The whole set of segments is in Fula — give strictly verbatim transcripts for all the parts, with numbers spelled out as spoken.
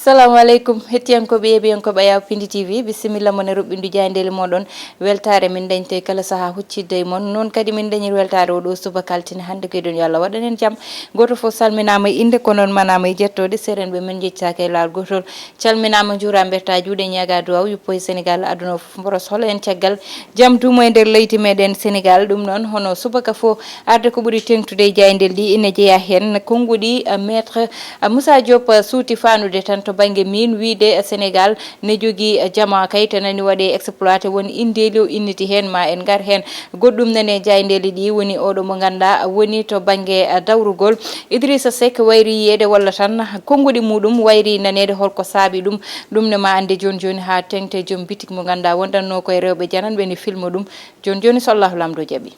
Assalamu aleykum, hettiyankooɓe, yeeɓiyankooɓe Ayaw Pindi T V, bisimilla mon e roɓɓindu jaayndeele mooɗon. Weltaare min dañta e kala sahaa huccitde e mon. Noon kadi min dañir weltaare oo ɗoo subaka altine hannde ko eɗon yo Allah waɗan en jam. Gooto fof salminaama e innde, ko noon manaama e jettooɗe. Seerenɓe men njettaaka e laawol gootol. Calminaama, njuuraama, mbertaa juuɗe, ñaagaa duwaaw, yuppo e Senegaal, aduna o fof mboros. Holo en caggal jam duumo e nder leydi meɗen Senegaal. Ɗum noon, hono subaka fof, arde ko ɓuri teeŋtude e jaayndeele ɗi ina jeyaa heen konnguɗi, eh, Maître, eh, Moussa Diop, eh, suuti faanude tan to bannge miin wiyde, eh, Senegaal ne jogii, eh, jamaa kay, tanani waɗee exploité, won inndeeli o inniti heen, ma en ngar heen. Goɗɗum nane jaayndeele ɗi woni oɗo mo ngannduɗaa woni to bannge, eh, dawrugol. Idrissa Seck wayri yiyeede walla tan konnguɗi muɗum wayri naneede, holko saabi ɗum? Ɗum ne ma annde jooni jooni haa teeŋti joom bitik mo ngannduɗaa wondatnoo ko e rewɓe jananɓe ne filma ɗum. Jooni jooni so Allahu Laamɗo jaɓi.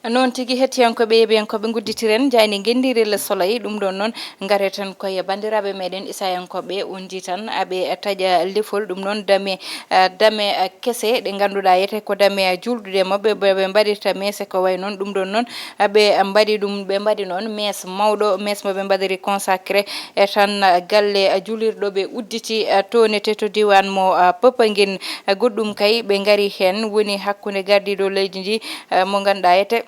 Noon tigi, hettiyankooɓe, yeeɓiyankooɓe, ngudditiren jaaynde ngenndiire Le Soleil. Ɗum ɗoon noon, ngareten koye banndiraaɓe meɗen Isayankooɓe, on njii tan aɓe taƴa lefol. Ɗum noon, dame, eh, dame, eh, kese ɗe ngannduɗaa yete ko dame, eh, juulɗuɗe maɓɓe, ɓe ɓe mbaɗirta meese ko wayi noon. Ɗum ɗoon noon, eh, ɓe mbaɗi ɗum, ɓe mbaɗi noon mees mawɗo, mees mo ɓe mbaɗiri consacré e tan, eh, galle, eh, julirɗo ɓe udditi, eh, toonete to diiwaan mo, eh, Popenguine. Eh, goɗɗum kay ɓe ngari heen woni hakkunde gardiiɗo leydi ndi, eh, mo ngannduɗaa yete,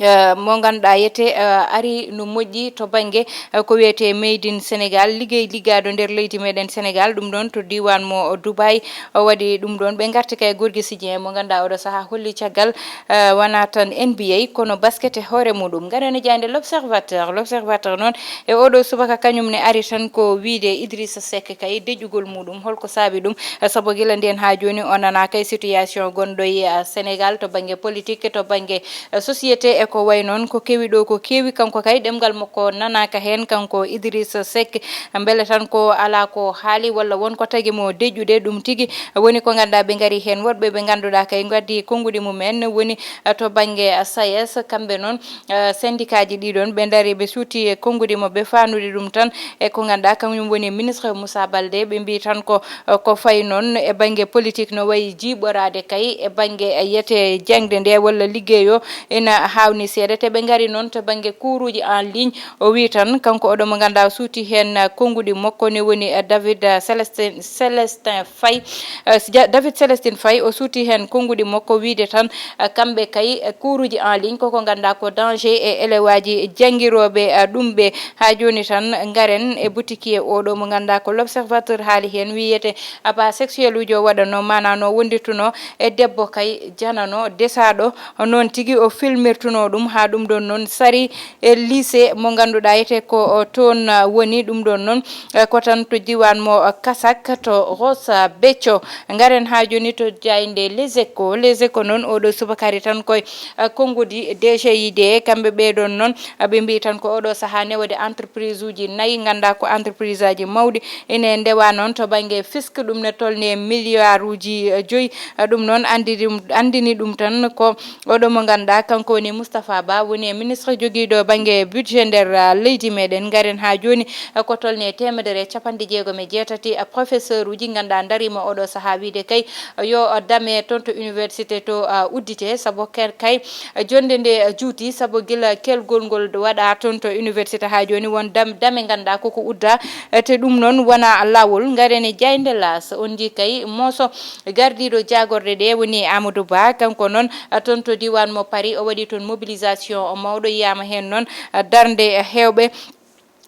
eh, mo ngannduɗaa yete, eh, ari no moƴƴi to bannge, eh, ko wiyetee Made in Senegal, liggey liggaaɗo nder leydi meɗen Senegal, ɗum ɗoon to diiwaan mo Dubai. O waɗi ɗum ɗoon. Ɓe ngarti kay Gorgui Sy Dieng mo ngannduɗaa oɗo sahaa holli caggal, eh, wonaa tan N B A, kono basket e hoore muɗum. Ngaren e jaaynde L'Observateur. L'Observateur noon e oɗo subaka kañum ne ari tan ko wiyde Idrissa Seck kay deƴƴugol muɗum. Holko saabi ɗum? Eh, sabu gila ndeen haa jooni o nanaa kay situation gonɗo e, eh, Senegal to bannge politique, to bannge, eh, société e ko wayi noon. Ko kewi ɗo, ko kewi kanko kay ɗemngal makko nanaaka heen, kanko Idrissa Seck. Mbele tan ko alaa ko haali walla won ko tagi mo deƴƴude? Ɗum tigi woni ko ngannduɗaa ɓe ngari heen. Woɗɓe ɓe ngannduɗaa kay ngaddi konnguɗi mumen woni, eh, to bannge, eh, SAES. Kamɓe noon, eh, syndicat ji ɗi ɗoon ɓe ndari ɓe suuti e konnguɗi maɓɓe faanude ɗum tan e ko ngannduɗaa kañum woni ministre Moussa Baldé. Ɓe mbii tan ko, eh, ko fayi noon e bannge politique no wayi jiiɓoraade kay e bannge, eh, yete jaŋde nde walla liggey o ina haawni seeɗa. Te ɓe ngari noon to bannge kuuruuji en ligne. O wii tan, kanko oɗo mo ngannduɗaa o suuti heen, eh, konnguɗi makko ne woni, eh, David, eh, Célestin, Célestin Faye, eh, si ja-, David Célestin Faye, o suuti heen konnguɗi makko wiyde tan, eh, kamɓe kay, eh, kuuruuji en ligne koko ngannduɗaa ko danger e elewaaji janngirooɓe, eh, ɗum ɓe. Haa jooni tan ngaren e butiki e oɗo mo ngannduɗaa ko L'Observateur haali heen, wiyete abus sexuel uji o waɗanoo, maanaa no wondirtunoo e debbo kay janano desaaɗo, noon tigi o filmirtunoo ɗum, haa ɗum ɗoon noon sari e lycée mo ngannduɗaa yete ko, o, toon, a, woni. Ɗum ɗoon noon, e, ko tan to diiwaan mo, a, Kasak to Ross Béthio. Ngaren haa jooni to jaaynde Les Échos. Les Échos noon oɗo subaka ari tan koye, a, konnguɗi D G I D. Kamɓe ɓee ɗoon noon, a, ɓe mbii tan ko oɗo sahaa newde entreprise uji nayi, ngannduɗaa ko entreprise aji mawɗi ine ndewa noon to bannge fisc, ɗum ne tolni e milliard uji, e, joyi. E, ɗum noon anndi ɗum, anndini ɗum tan ko oɗo mo ngannduɗaa kanko woni Moustapha Ba, woni e ministre jogiiɗo bannge budget nder, ah, leydi meɗen. Ngaren haa jooni, ah, ko tolni e teemedere e capanɗe jeegom e jeetati, ah, professeur uji ngannduɗaa ndariima oɗo sahaa wiyde kay, ah, yo, ah, dame toon to université to, ah, uddite, sabu ke-, kay, ah, jonnde nde, ah, juuti, sabu gila kelgol ngol waɗaa toon to université haa jooni won dam-, dame ngannduɗaa koko uddaa, ah, te ɗum noon wonaa laawol. Ngaren e jaaynde Laas, on njii kay mooso gardiiɗo jaagorɗe ɗe woni Amadou Ba, kanko noon, a, toon to diiwaan mo Paris, o waɗi toon mobilisation mawɗo, yiyaama heen noon, a, darnde heewɓe.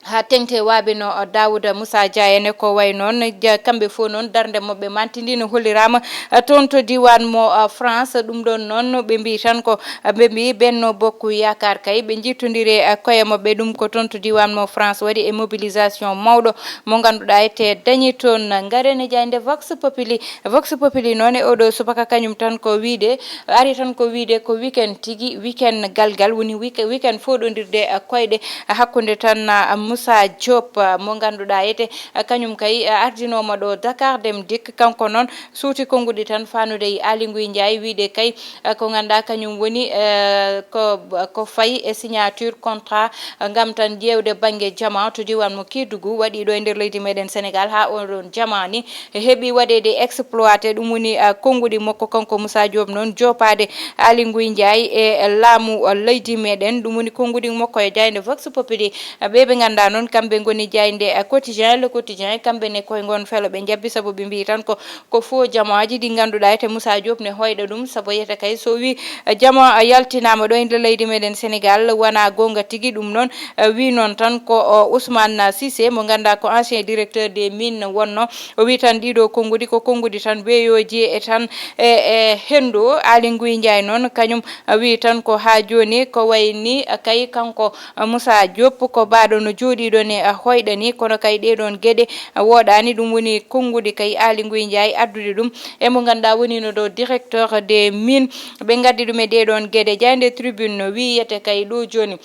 Haa teŋti waaɓe no, a, Daouda Moussa Dia en e ko wayi noon, ja-, kamɓe fof noon darnde maɓɓe mantindi no holliraama, a, toon to diiwaan mo, a, France. Ɗum ɗoon noon ɓe mbii tan ko, a, ɓe mbii Benno Bokk Yaakaar kay ɓe njittondiri, a, koye maɓɓe. Ɗum ko toon to diiwaan mo France waɗi e mobilisation mawɗo mo ngannduɗaa ete dañi toon. Ngaren e jaaynde Vox Populi. Vox Populi noon e oɗo subaka kañum tan ko wiyde, ari tan ko wiyde ko weekend tigi, weekend galgal, woni week-, weekend fooɗondirde, a, koyɗe, a, hakkunde tan, a, Moussa Diop, ah, mo ngannduɗaa ete, ah, kañum kay, ah, ardinooma ɗo Dakar Dem Dikk. Kanko noon suuti konnguɗi tan faanude e Aly Ngouille Ndiaye, wiyde kay, ah, ko ngannduɗaa kañum woni, eh, ko, ko fayi e signature contrat, ah, ngam tan ƴeewde bannge jamaa to diiwaan mo Kédougou, waɗi ɗo e nder leydi meɗen Sénégal haa oɗon jamaa ni heɓi waɗeede exploité. Ɗum woni, ah, konnguɗi makko kanko Moussa Diop noon joopaade Aly Ngouille Ndiaye e laamu, ah, leydi meɗen. Ɗum woni konnguɗi makko e jaaynde Vox Populi. Ah, ɓe ɓe ngannduɗaa noon, kamɓe ngoni jaaynde, ah, Quotidien, Le Quotidien, kamɓe ne koye ngoon felo ɓe njabbi, sabu ɓe mbiyi tan ko, ko fo jamaaji ɗi ngannduɗaa ete Moussa Diop ne hoyɗa ɗum, sabu yiyete kay so wi, ah, jamaa, ah, yaltinaama ɗo e nder leydi meɗen Sénégal, wonaa goonga tigi. Ɗum noon, ah, wi noon tan ko, oh, Ousmane Cissé mo ngannduɗaa ko ancien directeur des mines wonno. O wi tan ɗiɗo konnguɗi ko konnguɗi tan weeyooji e tan e, e henndu. Aly Ngouille Ndiaye noon kañum wi tan ko haa jooni ko wayi ni kay kanko Moussa Diop ko baaɗo no jooɗiiɗo ne hoyɗa ni, kono kay ɗee ɗoon geɗe wooɗaani. Ɗum woni konnguɗi kay Aly Ngouille Ndiaye addude ɗum e mo ngannduɗaa woni no ɗo directeur des mines. Ɓe ngaddi ɗum e ɗee ɗoon geɗe. Jaaynde Tribune no wiyete kay ɗo jooni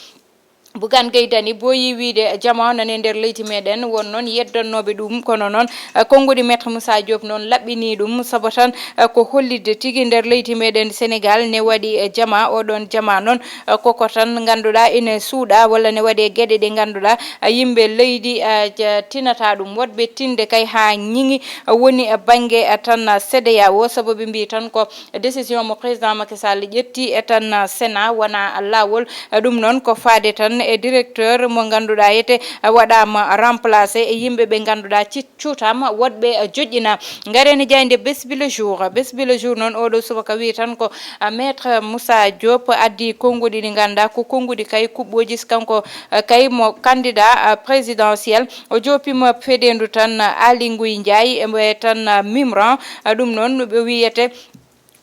Bougane Gueye Dany booyi wiyde jamaa nana e nder leydi meɗen, won noon yeddannooɓe ɗum, kono noon, eh, konnguɗi Maître Moussa Diop noon laɓɓinii ɗum, sabu tan, eh, ko hollitde tigi nder leydi meɗen Sénégal ne waɗi, eh, jamaa. Oɗon jamaa noon, eh, koko tan ngannduɗaa ene suuɗa walla ne waɗe geɗe ɗe ngannduɗaa, eh, yimɓe leydi, eh, ja-, tinata ɗum. Woɗɓe tinde kay haa ñiŋi, eh, woni, eh, bannge, eh, tan, eh, CEDEAO, sabu ɓe mbii tan ko décision mo président Macky Sall ƴetti e tan Sénat wona laawol. Ɗum noon ko faade tan e directeur mo ngannduɗaa ete waɗaama remplacé e yimɓe ɓe ngannduɗaa ci-, cuutaama woɗɓe joƴƴina. Ngaren e jaaynde Bés Bi Le Jour. Bés Bi Le Jour noon oɗo subaka wii tan ko, ah, Maître Moussa Diop addi konnguɗi ɗi ngannduɗaa ko konnguɗi kay kuɓɓooji, kanko, ah, kay mo candidat, ah, présidentiel. O joopiima fedeendu tan, ah, Aly Ngouille Ndiaye e tan, ah, Mimran. Ah, ɗum noon ɓe wiyete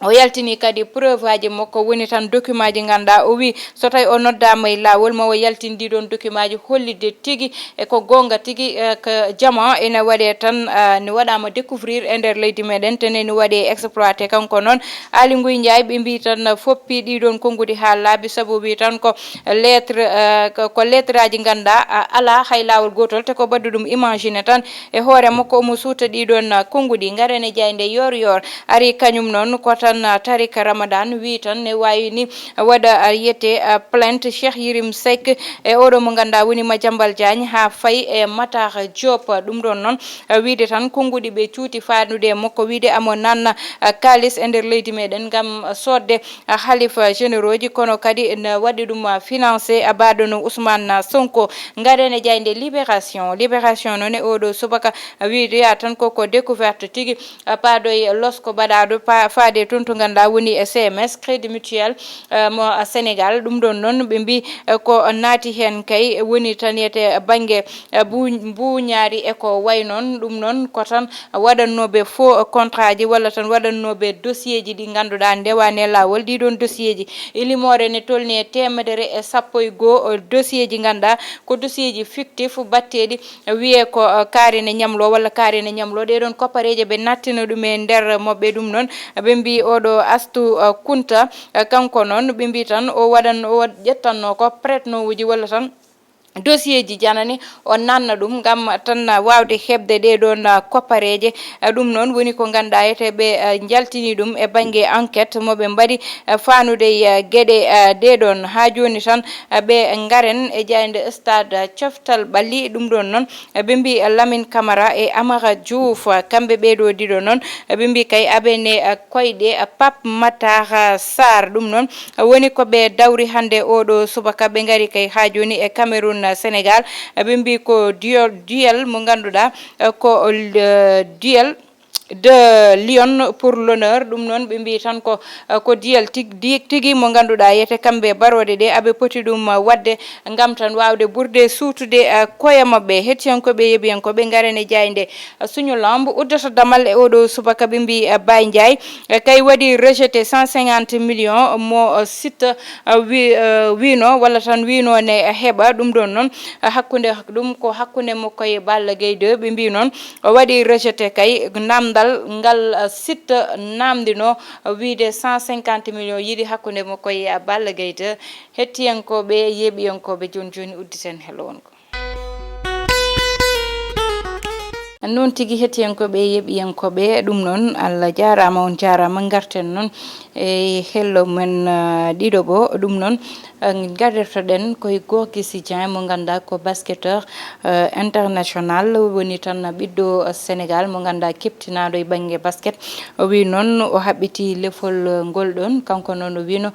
O yaltini kadi preuve aji makko, woni tan document ji ngannduɗaa. O wi so tawi o noddaama e laawol, ma o yaltin ɗi ɗoon document ji hollitde tigi e ko goonga tigi, eh, ko jamaa ene waɗe tan, eh, ne waɗaama découvrir e nder leydi meɗen, te ne waɗe exploité. Kanko noon Aly Ngouille Ndiaye, ɓe mbii tan foppi ɗi ɗoon konnguɗi haa laaɓi, sabu o wi tan ko lettre, eh, ko, ko lettre aji ngannduɗaa, ah, alaa hay laawol gootol, te ko ɓaddu ɗum imagine tan e hoore makko, omo suuta ɗi ɗoon, ah, konnguɗi. Ngaren e jaaynde Yoor Yoor. Ari kañum noon ko tan, ah, Tarik Ramadan wii tan ne waawi ni waɗa, ah, yiyete, ah, plainte Cheikh Yérim Seck e oɗo mo ngannduɗaa woni Madiambal Diagne haa fayi e Matar Diop. Ɗum ɗoon noon, ah, wiide tan konnguɗi ɓe cuuti faanude e makko wiide amo nanna, ah, kaalis e nder leydi meɗen ngam soodde, ah, halifa généraux ji, kono kadi ne waɗi ɗum, ah, financé, ah, baaɗo no Ousmane, ah, Sonko. Ngaren e jaaynde Libération. Libération noon e oɗo subaka, ah, wiide yaa tan koko découverte tigi. Ah, paadoy losko baɗaaɗo pa-, faade toon to ngannduɗaa woni e C M S, Crédit Mutuel, ah, mo, ah, Sénégal. Ɗum ɗoon noon ɓe mbii, ah, ko naati heen kay woni tan yiyete bannge, ah, bu-, mbuuñaari e ko wayi noon. Ɗum noon ko tan waɗannooɓe faux contrat ji walla tan waɗannooɓe dossier ji ɗi ngannduɗaa ndewaani e laawol. Ɗii ɗoon dossier ji e limoore ne tolni e teemedere e sappo e goo, ah, dossier ji ngannduɗaa ko dossier ji fictif batteeɗi wiyee ko, eh, kaari ne ñamloo walla kaari ne ñamloo. Ɗee ɗoon koppareeje ɓe nattina ɗum e nder maɓɓe. Ɗum noon, ɓe mbii oɗo Astu, eh, Kunta, eh, kanko noon, ɓe mbii tan o waɗan, o waɗ-, ƴettannoo ko prête-nooji walla tan dossier ji janani, o nanna ɗum ngam tan waawde heɓde ɗee ɗoon, eh, koppareeje. Eh, ɗum noon woni ko ngannduɗaa ete ɓe, eh, njaltini ɗum e bannge enquête mo ɓe mbaɗi, eh, faanude e, eh, geɗe, eh, ɗee ɗoon. Haa jooni tan, eh, ɓe ngaren e jaaynde Stade, eh, Coftal Ɓalli. Ɗum ɗoon noon, eh, ɓe mbii, eh, Lamine Camara e Amara Diouf, eh, kamɓe ɓee ɗoo ɗiɗo noon, eh, ɓe mbii kay aɓe ne, eh, koyɗe, eh, Pape Matar, eh, Sarr. Ɗum noon, eh, woni ko ɓe dawri hannde oɗo subaka. Ɓe ngari kay haa jooni e Cameroun, eh, Sénégal. Eh, ɓe mbii ko duel, duel mo ngannduɗaa, eh, ko, eh, duel de Lion pour l'honneur. Ɗum noon ɓe mbii tan ko, eh, ko duel tig-, di-, tigi mo ngannduɗaa yiyete kamɓe barooɗe ɗe aɓe poti ɗum, eh, waɗde ngam tan waawde ɓurde suutude, eh, koye maɓɓe. Hettiyankooɓe, yeɓiyankooɓe, ngaren e jaaynde, eh, Suñu Lamb uddata damal e oɗo subaka. Ɓe mbii, eh, Baye Ndiaye, eh, kay waɗi rejeté cent cinquante millions mo, eh, Siteu, eh, wi-, eh, wiino walla tan wiino ne heɓa. Ɗum ɗoon noon, eh, hakkunde ɗum ko hakkunde makko e Balla Gaye deux. Ɓe mbii noon o waɗi rejeté kay namdal ngal, eh, Siteu namdino, eh, wiide cent cinquante millions yiɗi hakkunde makko e Balla Gaye deux. Hettiyankooɓe, yeeɓiyankooɓe, jooni jooni udditen helo wonko. Noon tigi, hettiyankooɓe e yeɓiyankooɓe, ɗum noon, Allah jaaraama, on jaaraama. Ngarten noon e hello men, ah, ɗiɗo ɓo. Ɗum noon, ah, ngardirtoɗen koye Gorgui Sy Dieng, mo ngannduɗaa ko basketteur, ah, international, woni tan ɓiɗɗo Sénégal mo ngannduɗaa keɓtinaaɗo e bannge basket. O wii noon o haɓɓitii lefol ngol ɗoon. Kanko noon o wiino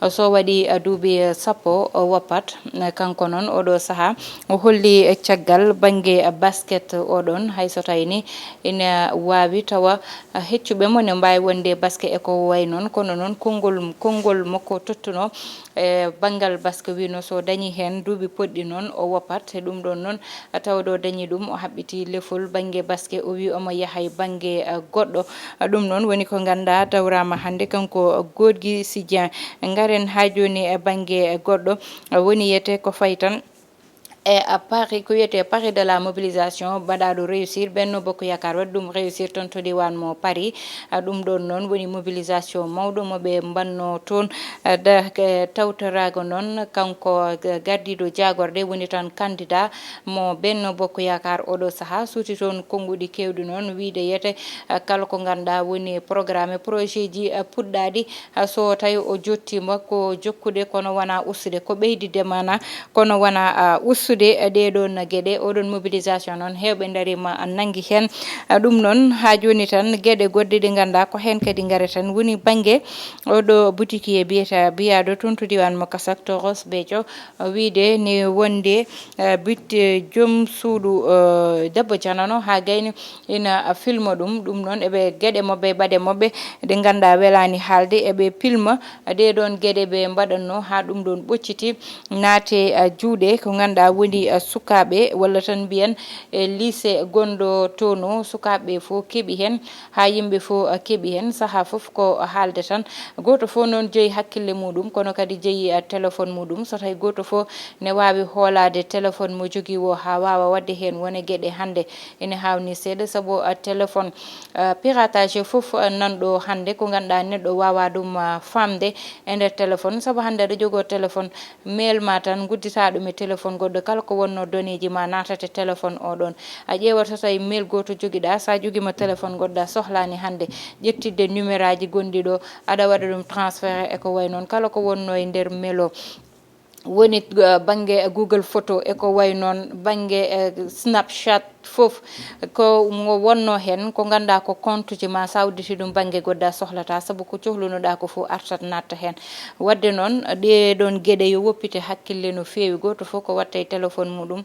so waɗi, ah, duuɓi, ah, sappo o woppat. Kanko noon oɗo sahaa o holli caggal bannge basket oɗon, hay so tawi ni ina waawi tawa heccuɓe mo ne mbaawi wonde basket e ko wayi noon, kono noon konngol, konngol makko tottuno e banngal basket wino so dañi heen duuɓi poɗɗi noon o woppat. E ɗum ɗoon noon tawde o dañi ɗum, o haɓɓiti lefol bannge basket, o wii omo yaha e bannge, eh, goɗɗo. Ɗum noon woni ko ngannduɗaa dawraama hannde kanko Gorgui Sy Dieng. Ngaren haa jooni e bannge goɗɗo, woni wiyetee ko fayi tan e, a, Paris, ko wiyetee Paris de la mobilisation, baɗaaɗo réussir, Benno Bokk Yaakaar waɗi ɗum réussir toon to diiwaan mo Paris. A, ɗum ɗoon noon woni mobilisation mawɗo mo ɓe mbaɗnoo toon. A, da, ke, tawtoraago noon kanko, ga, gardiiɗo jaagorɗe woni tan candidat mo Benno Bokk Yaakaar oɗo sahaa, suuti toon konnguɗi keewɗi noon wiyde wiyetee, a, kala ko ngannduɗaa woni programme e projet ji, a, puɗɗaaɗi. A, so tawi o jottiima ko jokkude kono wonaa ustude, ko ɓeydidde maanaa kono wonaa, a, ustude ɗee ɗoon geɗe. Oɗon mobilisation noon heewɓe ndariima, a, nanngi heen. A, ɗum noon haa jooni tan geɗe goɗɗe ɗe ngannduɗaa ko heen kadi ngareten woni bannge oɗo boutique biyata, biyaaɗo toon to diiwaan mo Kasak to Ross Béthio, a, wiyde ni wonde, a, bitte joom suudu, a, debbo janano haa gayni ina filma ɗum. Ɗum noon eɓe geɗe maɓɓe, ɓaɗe maɓɓe ɗe ngannduɗaa welaani haalde, eɓe pilma ɗee ɗoon geɗe ɓe mbaɗatnoo haa ɗum ɗoon ɓocciti naate, a, juuɗe ko ngannduɗaa woni, a, sukaaɓe walla tan mbiyen e lycée gonɗo toon o, sukaaɓe fof keɓi heen haa yimɓe fof, a, keɓi heen. Sahaa fof ko haalde tan, gooto fof noon jeyi hakkille muɗum kono kadi jeyi, a, téléphone muɗum. So tawi gooto fof ne waawi hoolaade téléphone mo jogii o haa waawa waɗde heen wone geɗe hannde ene haawni seeɗa, sabu, a, téléphone, a, piratage fof, a, nan ɗo hannde ko ngannduɗaa neɗɗo waawaa ɗum, a, faamde e nder téléphone, sabu hannde aɗa jogoo téléphone, mail ma tan ngudditaa ɗum e téléphone goɗɗo, kala ko wonnoo données ji ma naatat e téléphone o ɗoon. A ƴeewat so tawi mail gooto jogiɗaa, so a jogiima téléphone goɗɗo a sohlaani hannde ƴettitde numéro aji gonɗi ɗo, aɗa waɗa ɗum transféré e ko wayi noon, kala ko wonnoo e nder mail o. Woni, uh, bannge Google Photo e ko wayi noon, bannge, uh, Snapchat fof, ko ngo wonnoo heen, ko ngannduɗaa ko compte ji ma, so a udditi ɗum bannge goɗɗo a sohlataa, sabu ko cohlunoɗaa ko fof artat natta heen. Waɗde noon, ɗee ɗoon geɗe yo woppite hakkille no feewi, gooto fof ko watta e téléphone muɗum,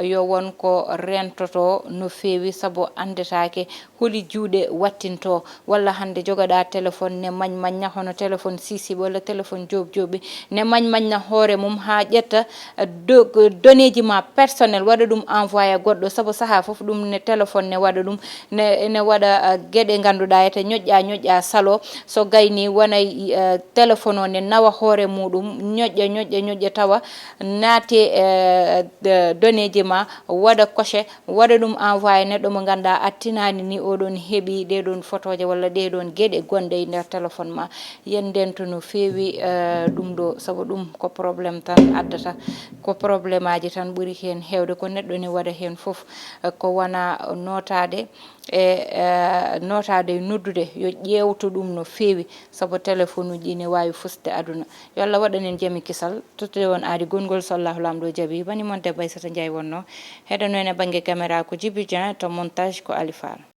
yo won ko rentotoo no feewi, sabu anndetaake holi juuɗe wattintoo, walla hannde jogoɗaa téléphone ne mañ-mañña, hono téléphone siisiiɓe walla téléphone jooɓi-jooɓi, ne mañ-mañña hoore mum haa ƴetta, eh, do-, données ji ma personnel, waɗa ɗum envoyé goɗɗo, sabu sahaa fof ɗum ne téléphone ne waɗa ɗum, ne, ne waɗa, eh, geɗe ngannduɗaa ete ñoƴƴa, ñoƴƴa salo, so gayni wona, eh, téléphone o ne nawa hoore muɗum, ñoƴƴa, ñoƴƴa, ñoƴƴa tawa naate, eh, de-, données ji ma, waɗa coché, waɗa ɗum envoyé neɗɗo mo ngannduɗaa a tinaani ni oɗon heɓi ɗee ɗoon fotooje walla ɗee ɗoon geɗe gonɗe e nder téléphone ma. Yen ndento no feewi, eh, ɗum ɗo, sabu ɗum ko problème tan addata, ko problème aji tan ɓuri heen heewde, ko neɗɗo ne waɗa heen fof, eh, ko wona nootaade e, eh, nootaade e noddude, yo ƴeewto ɗum no feewi, sabu téléphone uji ɗi ne waawi fusde aduna. Yo Allah waɗan en jam e kisal. Tottude on aadi gonngol, so Allahu Laamɗo jaɓi. Bani mon debbo Aissata Ndiaye wonno. Heɗano en e bannge caméra ko Djiby Dieng, to montage ko Ali Fall.